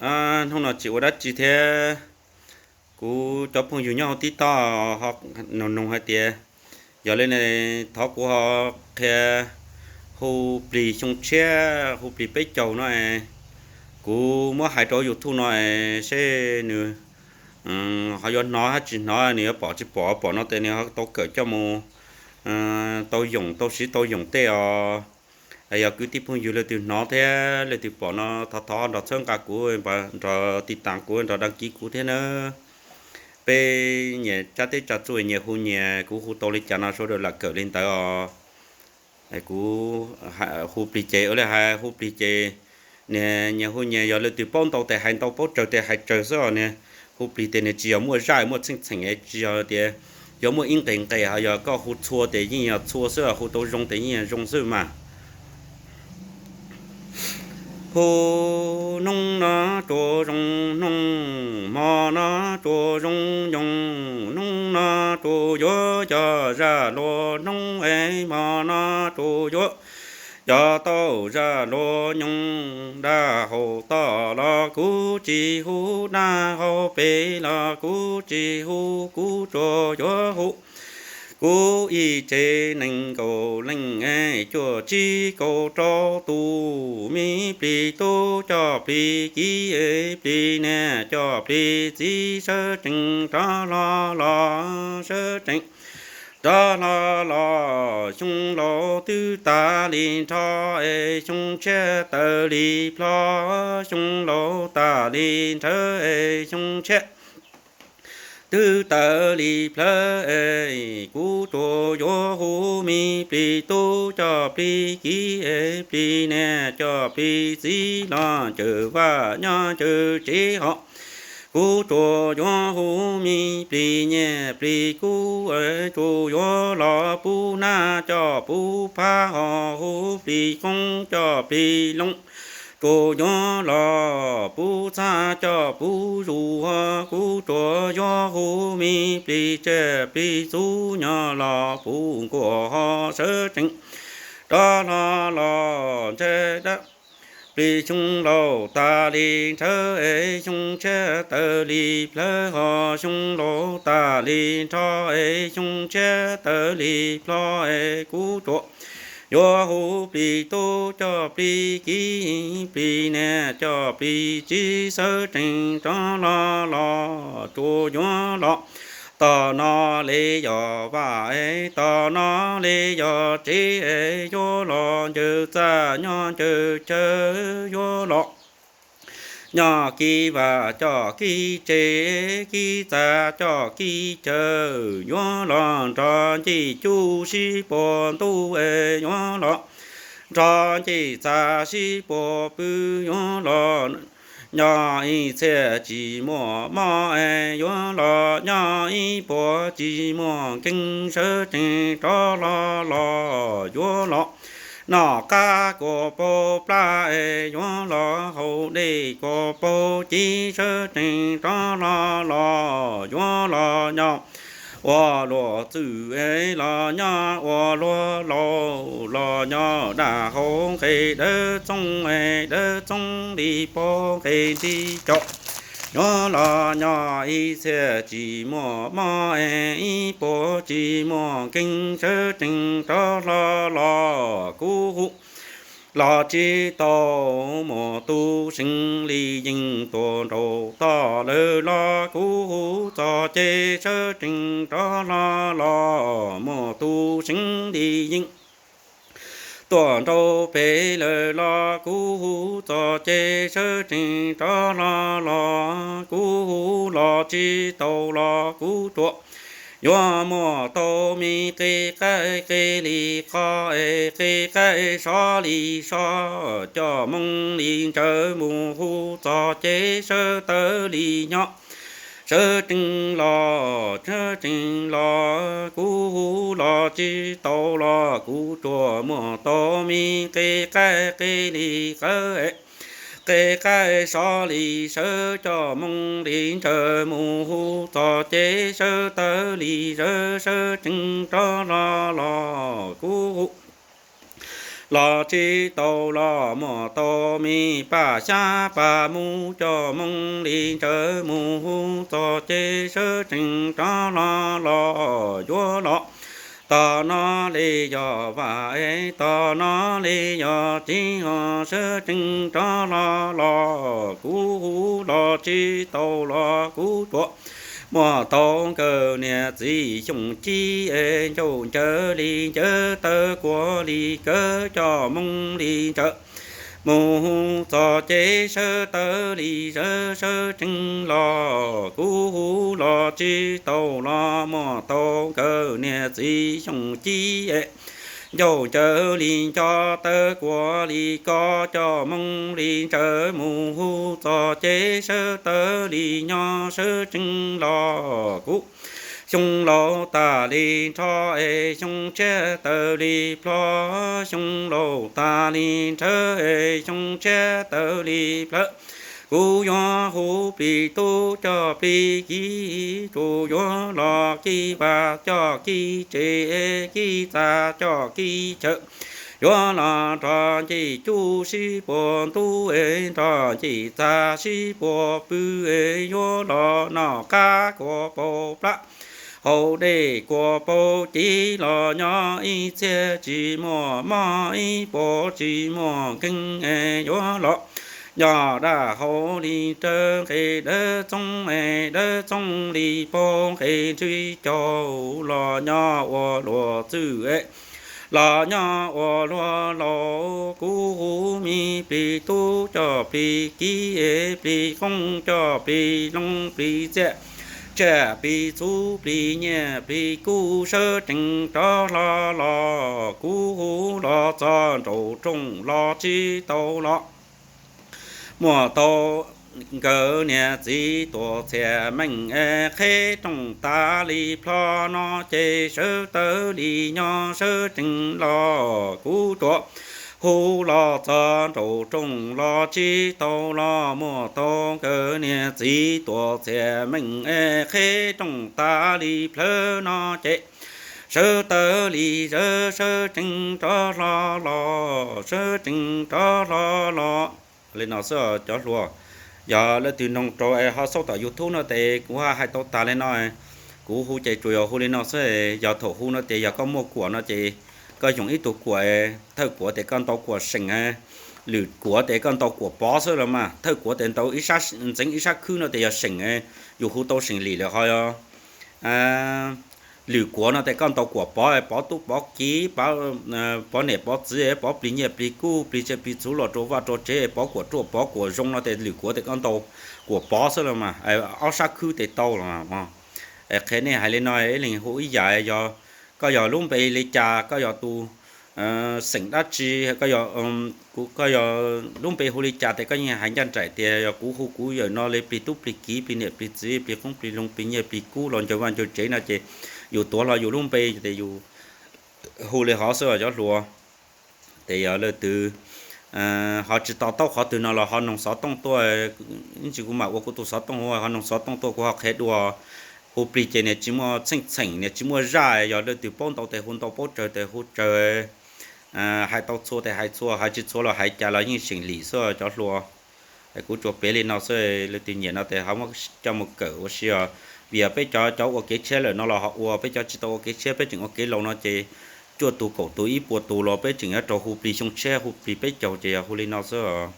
Hnub no tsis ua dab tsi thiab, kuv cov phooj ywg nyob hauv TikTok ho nug nug hais tias, yog li ne, thov kuv ho qhia hu plig xyoo tshiab, hu plig peb caug no es, kuv muab hais rau YouTube no es seb nws ho yuav hnov hab tsis hnov, nws yuav pom tsis pom, pom no tes nws ho tau kawm coj mus tau yoom, tau siv tau yoom tej os. Yog kwv tij phooj ywg leej twg hnov thiab leej twg pom no thov thov nrog txhawb nqa kuv, nrog tiv tas kuv, nrog dag kis kuv thiab nawb. Peb nyias tsab teb tsab txuj nyias hu nyias, kuv hu tau li cas no sawv daws lam kawm li ntawd os. Kuv hu plig ces ua li hais hu plig ces nyias hu nyias, yog leej twg paub ntau tes hais ntau, paub tsawg tes hais tsawg xwb os. Nws hu plig tes nws tsis yog muaj zaj muaj txheej txheem, tsis yog tias yuav muaj ib nqes nqes, ho yog koj hu txhua tes yeej yog txhua xwb, hu tau zoo tes yeej yog zoo xwb mas. Hu, hnub no tsuas zoo hnub, hmo no tsuas zoo yoom, hnub no tsuas yuav yog zaj luag hnub es, hmo no tsuas yuav yog tau zaj luag nyoog. Dab hauv toj los kuv tsis hu, dab hauv pes los kuv tsis hu, kuv tsuas yuav hu kuv ib tsev nees nkaum leej, cuaj tsib kaum rau tus, me plig tub coj plig kiv, plig niam coj plig txiv, sawv tsees rov hlo los, sawv tsees rov hlo los. Xyoo laus twb tas li nrho es, xyoo tshiab tawm li plho, xyoo laus tas li nrhawv es, xyoo tshiab twb tawm li plhawv es, kuv tsuas yuav hu me plig tub coj plig kiv, plig niam coj plig txiv, los ncaws vaj nyob ncaws tsev ho, kuv tsuas yuav hu me plig nyiaj plig kub, tsuas yuav los pub hnab coj pub phab ho, hu plig qoob coj plig loo, tsuas yuav los pub txhab coj pub zus ho, kuv tsuas yuav hu me plig tsiaj plig txhu, nyob los puv nkuaj ho, sawv tsees rov hlo los ntshai dab. Plig xyoo laus tas li nrhawv es, xyoo tshiab tawm li plhawv ho, xyoo laus tas li nrho es, xyoo tshiab tawm li plho es, kuv tsuas yuav hu plig tub coj plig kiv, plig niam coj plig txiv, sawv tsees rov hlo los, tsuas yuav los. Tom no li yog vaj es, tom no li yog tsev es, yuav los ncaws txaj nyob ncaws chaw, yuav los nyob kib vaj coj kib tsev, kib txaj coj kib chaw, yuav los nrog ncej cub sib puag ntuj es, yuav los nrog ncej txaj sib puag pw, yuav los nyob ib txhia tsis muaj mob es, yuav los nyob ib puas tsis muaj nkeeg, sawv tsees rov hlo los, yuav los noj qab kuas paug plab es, yuav los haus dej kuas paug ci, sawv tsees rov hlo los, yuav los nyob ua luag txwj es, los nyob ua luag laus, los nyob dab hau nqes dawb txoob es, dawb txoob li pog nqes nti caum, yuav los nyob ib txhia tsis muaj mob es, ib puas tsis muaj nkeeg, sawv tsees rov hlo los, kuv hu los tsis tau. Muaj tus seev li yeej tuaj nraum toj lawm los, kuv hu txog ces sawv tsees rov hlo los. Muaj tus seev li yeej tuaj nraum pem lawm los, kuv hu txog ces sawv tsees rov hlo los. Kuv hu los tsis tau los, kuv tsuas yuav muab tau me qe qaib qe li qo es, qe qaib so li so, coj moo li ntsawm mus hu txog ces sawv tawm li nyob, sawv tsees los, sawv tsees los. Kuv hu los tsis tau los, kuv tsuas muab tau me qe qaib qe li qawb, qe qaib so li sawv, coj moo li ntsawm mus hu txog ces sawv tawm li zawv, sawv tsees rov hlo los. Kuv hu los tsis tau los muaj tau me paj xyab paj mub coj Hmoob li ntsawv mus hu txog ces sawv tsees rov hlo los yuav los. Tom no li yog vaj es tom no li yog txiv os, sawv tsees rov hlo los kuv hu los tsis tau los kuv tsuas muaj tau nkawd niam txiv Xyooj Cib es ncauj ncaws li ncaws taw kuav li kawv coj Hmoob li ntsawv mus hu txog ces sawv tawv li zawv sawv tsees los kuv hu los tsis tau los muaj tau nkawd niam txiv Xyooj Cib es ncauj ncaws li nco taw kuav li kov coj Hmoob li ntsawv mus hu txog ces sawv tawv li nyob sawv tsees los kuv xyoo laus tas li nrho es xyoo tshiab tawv li plho, xyoo laus tas li nrhawv es xyoo tshiab tawv li plhawv. Kuv yuav hu plig tub coj plig kiv, tsuas yuav los kib vaj coj kib tsev, kib txaj coj kib chaw. Yuav los nrog ncej cub sib puag ntub es nrog ncej txaj sib puag pw es yuav los noj qab kua paug plab, haus dej kua paug civ los nyob ib txhiab tsis muaj mob ib puas tsis muaj nkeeg es yuav los nyob dab hau li rawv nqe dawb txoob es dawb txoob li paug nqe ntswg caug los nyob ua luag txwj es los nyob ua luag laus. Kuv hu me plig tub coj plig kiv es plig qoob coj plig loo plig txiaj, tsaj plig txhuv plig nyiaj plig kub sawv tsees rov hlo los. Kuv hu los txog nraum rooj los tsis tau los muaj tau nkawd niam txiv tuam txhiaj meej es qheb rooj tas li plho no ces sawv tawv li nyob sawv tsees los kuv tsuas hu los txog nraum rooj los tsis tau los muaj tau nkawd niam txiv tuam txhiaj meej es qheb rooj tas li plhawv no ces sawv tawv li zawv sawv tsees rov hlo los sawv tsees rov hlo los. Li no xwb cov hluas. Yog leej twg noog rau es ho xauj tom YouTube no ces kuv hais tau tas li no. Kuv hu ces tsuas yog hu li no xwb. Yog thaum hu no ces yog koj muaj kuam no ces koj yoog ib tug kuam, thawj kuav tes koj ntau kuam seem, lwm kuav tes koj ntau kuam pov xwb los mas. Thawj kuav tes ntau ntxeev ib sab khwb no tes yog seem, yus hu tau seem lim lawm ho. Lwm kuav no tes koj ntau kuam pov, pov tub pov kiv, pov niam pov txiv, pov plig nyiaj plig kub plig tsiaj plig txhuv los rau vaj rau tsev, pov kuam ruaj pov kuam zoo no tes lwm kuav tes koj ntau kuam pov xwb los mas. Ob sab khwb tes tau los. Qhia nej hais li no, ib leeg hu ib yam, yog koj yog lub npe li cas, koj yog tus xeem dab tsi, koj yog lub npe hu li cas tes koj yeej hais ncaj nraim tias yog kuv hu kuv yawm no li plig tub plig kiv plig niam plig txiv plig qoob plig loo plig nyiaj plig kub los ncaws vaj ncaws tsev no ces yus tuav hlo yus lub npe ces yus hu li hov xwb cov hluas. Ces yog leej twg ho tsis to taub qhov twg no los ho noog xov tooj tuaj, ib ntsis kuv mam ua kuv tus xov tooj, ho noog xov tooj tuaj kuv ho qhia dua. Hu plig ces niag tsis muaj txheej txheem, niag tsis muaj zaj, yog leej twg paub ntau tes hu ntau, paub tsawg tes hu tsawg, hais tau txhua tes hais txhua, hais tsis txhua los hais cas los yeej seem lim xwb cov hluas. Kuv tsuas piav li no xwb, leej twg nyiam no tes ho muab coj mus kawm ua si os. Vim yog peb cov, cov ua kev tshiab lawm no los ho ua, peb cov tsis tau ua kev tshiab peb tseem ua kev laus no ces cuaj tus kaum tus ib puas tus los peb tseem yuav raug hu plig xyoo tshiab hu plig peb caug ces yog hu li no xwb.